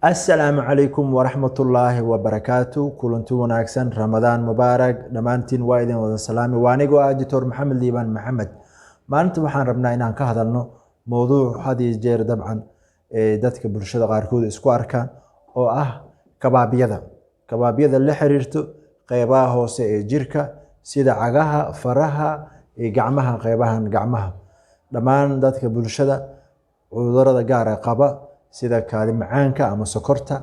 Asalaamu calaykum waraxmatullaahi wabarakaatu. Kulanti wanaagsan, Ramadaan mubaarak dhammaantiin, waa idin wada salaami. Waa anigoo ah Doctor Maxamed Liibaan Maxamed. Maalinta waxaan rabnaa inaan ka hadalno mowduuc had iyo jeer dabcan ee dadka bulshada qaarkood isku arkaan, oo ah kabaabyada. Kabaabyada la xiriirto qeybaha hoose ee jirka, sida cagaha, faraha iyo gacmaha, qeybahan gacmaha. Dhammaan dadka bulshada cudurada gaara qaba, sida kaadi macaanka ama sokorta,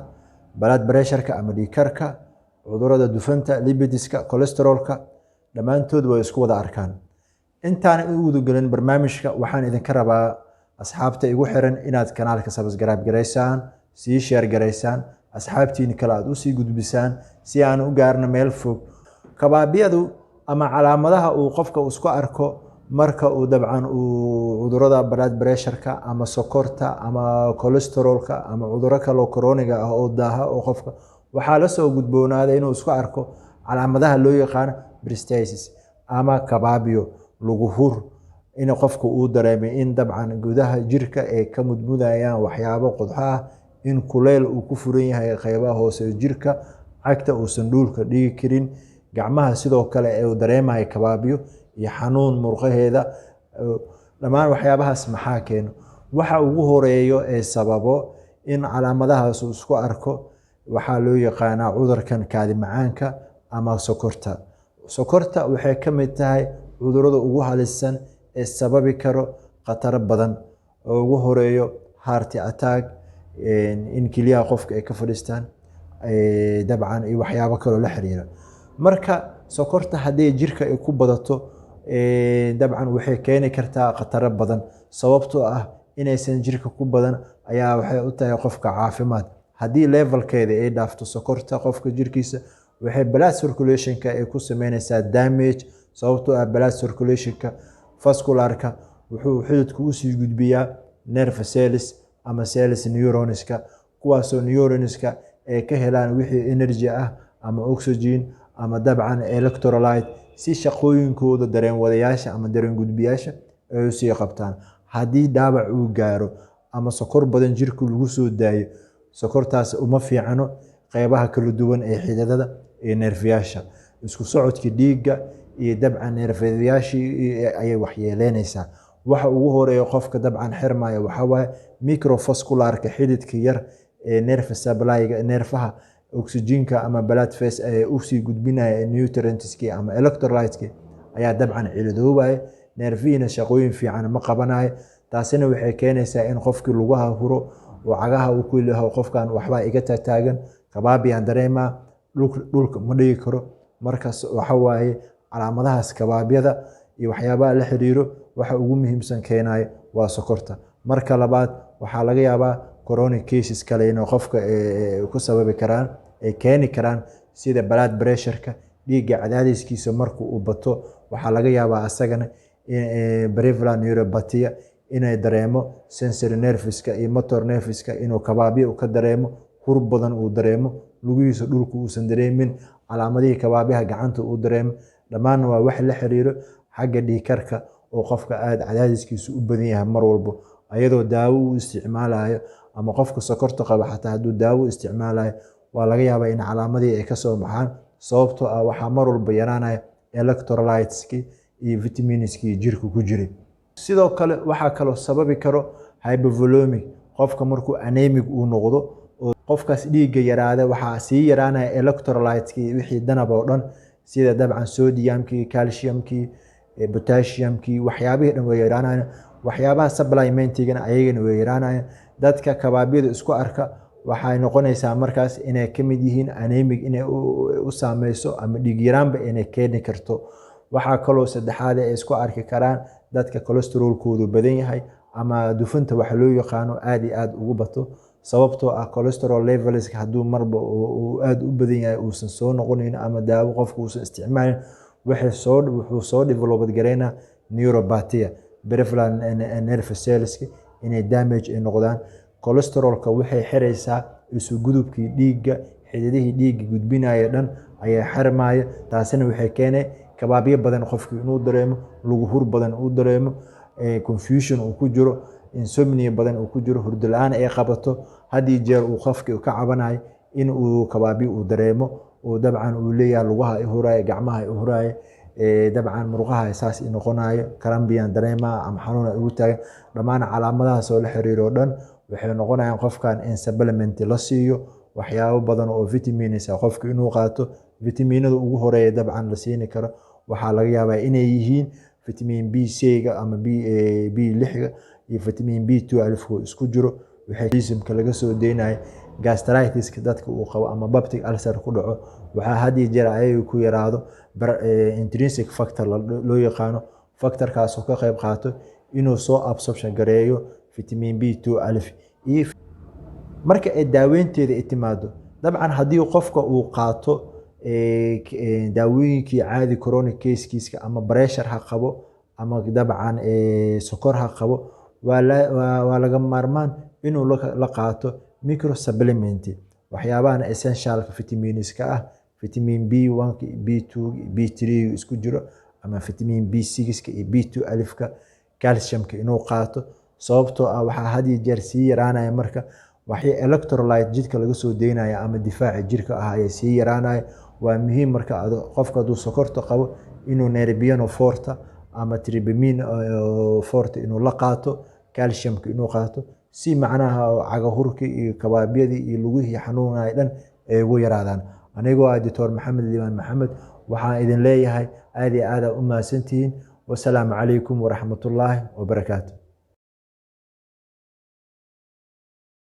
blood pressure-ka ama dhiigkarka, cudurada dufanta, lipids-ka, cholesterol-ka, dhammaantood way isku wada arkaan. Intaan u gudagelin barnaamijka, waxaan idinka rabaa, asxaabta igu xiran, inaad kanaalka subscribe garaysaan, sii share garaysaan, asxaabtiina kale aad usii gudbisaan, si aan u gaarno meel fog. Kabaabyadu ama calaamadaha uu qofka isku arko marka uu dabcan uu cudurada blood pressure-ka ama sokorta ama cholesterol-ka ama cuduro kaloo chronic-ga ah oo daaha oo qofka waxaa la soo gudboonaaday inuu isku arko calaamadaha loo yaqaano bursitis ama kabaabyo, luguhur, in qofka uu dareemay in dabcan gudaha jirka ay ka mudmudayaan waxyaabo qodxo ah, in kuleyl uu ku furan yahay qeybaha hoose ee jirka, cagta uusan dhulka dhigi karin, gacmaha sidoo kale ee uu dareemayo kabaabyo iyo xanuun murqaheeda. Dhammaan waxyaabahaas maxaa keeno? Waxa ugu horeeyo ee sababo in calaamadahaas uu isku arko waxaa loo yaqaanaa cudurkan kaadi macaanka ama sokorta. Sokorta waxay ka mid tahay cudurada ugu halisan ee sababi karo khataro badan, oo ugu horeeyo heart attack, in kelyaha qofka ay ka fadhiistaan dabcan, iyo waxyaabo kaloo la xiriira. Marka sokorta haddii jirka ay ku badato, dabcan waxay keeni kartaa khataro badan, sababtoo ah inaysan jirka ku badan ayaa waxay u tahay qofka caafimaad. Haddii level-keeda ay dhaafto sokorta qofka jirkiisa, waxay blood circulation-ka ay ku sameyneysaa damage, sababtoo ah blood circulation-ka vascular-ka wuxuu xididku usii gudbiyaa nerve cells ama cells neurons-ka, kuwaasoo neurons-ka ay ka helaan wixii energy ah ama oxygen ama dabcan electrolyte, si shaqooyinkooda dareen wadayaasha ama dareen gudbiyaasha ay usii qabtaan. Haddii dhaawac uu gaaro ama sokor badan jirka lagu soo daayo, sokortaas uma fiicano qeybaha kala duwan ee xididada iyo neerfayaasha. Isku socodka dhiigga iyo dabcan neerfayaashii ayay waxyeeleyneysaa. Waxa ugu horeeya qofka dabcan xirmaya waxaa waaye microvascular-ka, xididka yar ee nerve supply-ga, neerfaha oxygen-ka ama blood vessel ee usii gudbinaya nutrients-ki ama electrolytes-ki ayaa dabcan ciladoobaya. Neerfihiina shaqooyin fiican ma qabanayo. Taasina waxay keenaysaa in qofkii lugaha huro oo cagaha uu ku yaho, qofkan waxbaa iga taagtaagan, kabaabiyaan dareemaa, dhulka ma dhigi karo. Markaas waxa waaye calaamadahaas kabaabyada iyo waxyaabaha la xiriiro waxa ugu muhiimsan keenayo waa sokorta. Marka labaad, waxaa laga yaabaa chronic cases kale inuu qofka ku sababi karaan, ay keeni karaan, sida blood pressure-ka, dhiigga cadaadiskiisa marka uu bato. Waxaa laga yaabaa asagana peripheral neuropathy inay dareemo, sensory nerves-ka iyo motor nerves-ka inuu kabaabyo ka dareemo, hur badan uu dareemo, lugihiisa dhulka uusan dareemin, calaamadihii kabaabyaha gacanta uu dareemo. Dhammaanna waa wax la xiriiro xagga dhiigkarka oo qofka aada cadaadiskiisu u badan yahay mar walbo, ayadoo daawo uu isticmaalayo, ama qofka sokorta qaba xataa hadduu daawo isticmaalayo, waa laga yaabaa in calaamadihii ay kasoo baxaan, sababtoo ah waxaa mar walba yaraanaya electrolytes-ki iyo vitamins-kii jirka ku jiray. Sidoo kale waxaa kaloo sababi karo hypovolemic, qofka markuu anemic uu noqdo oo qofkaas dhiigga yaraada, waxaa sii yaraanaya electrolytes-kii, wixii danab oo dhan, sida dabcan sodium-kii, calcium-kii, potassium-kii, waxyaabihii dhan way yaraanayaan. Waxyaabaha supplement-igana ayagana way yaraanayaan. Dadka kabaabyada isku arka waxay noqonaysaa markaas inay ka mid yihiin anemic, inay u saameyso ama dhiig yaraanba inay keeni karto. Waxaa kaloo saddexaad ay isku arki karaan dadka cholesterol-koodu badan yahay ama dufunta waxa loo yaqaano aad iyo aad ugu bato, sababtoo ah cholesterol levels hadduu marba uu aad u badan yahay, uusan soo noqonayn ama daawo qofka uusan isticmaalin, waxay soo wuxuu soo develop gareynaa neuropathy, peripheral nerve cells inay damage ay noqdaan. Cholesterol-ka waxay xiraysaa isu gudubkii dhiigga, xididihii dhiigga gudbinaya dhan ayaa xirmaya. Taasina waxay keenay kabaabyo badan qofkii inuu dareemo, lugu hur badan uu dareemo, confusion uu ku jiro. Insomnia badan uu ku jiro, hurdo la-aan ay qabato, had iyo jeer uu qofkii ka cabanayo in uu kabaabiyo uu dareemo, oo dabcan uu leeyahay lugaha i huraayo, gacmaha i huraayo, dabcan muruqaha saas i noqonayo, cramp-iyan dareemaa ama xanuun igu taagan. Dhammaan calaamadahaas oo la xiriiro oo dhan waxay noqonayaan qofkan in supplement la siiyo, waxyaabo badan oo vitamins ah qofka inuu qaato. Vitaminada ugu horeeya dabcan la siini karo waxaa laga yaabaa inay yihiin vitamin B C-ga ama B 6-ga iyo vitamin B 12 isku jiro. Waxay laga soo deynayo gastritis-ka dadka uu qabo ama peptic ulcer ku dhaco, waxaa had iyo jeer ayaga ku yaraado intrinsic factor loo yaqaano, factorkaasoo ka qayb qaato inuu soo absorption gareeyo vitamin B 12. Iyo marka ay daaweynteeda ay timaado, dabcan haddii qofka uu qaato daawooyinkii caadi chronic casekiiska, ama pressure ha qabo ama dabcan sokor ha qabo, waa laga maarmaan inuu la qaato micro supplement, waxyaabahan essentialka vitaminska ah, vitamin B 1, B 2, B 3 isku jiro, ama vitamin B 6 iyo B 12-ka, calciumka inuu qaato, sababtoo ah waxaa had iyo jeer sii yaraanaya marka waxay electrolyte jidhka laga soo deynaya ama difaaca jirka ah ayaa sii yaraanaya. Waa muhiim marka qofka hadduu sokorta qabo inuu Nerbiano Forte ama Tribimin Forte inuu la qaato, calciumka inuu qaato, si macnaha cagahurkii iyo kabaabyadii iyo lugihii xanuunaya dhan ay ugu yaraadaan. Anigoo ah Doctor Maxamed Liibaan Maxamed, waxaan idin leeyahay aad iyo aad aa u mahadsantihiin. Wasalaamu calaykum waraxmatullaahi wabarakaatu.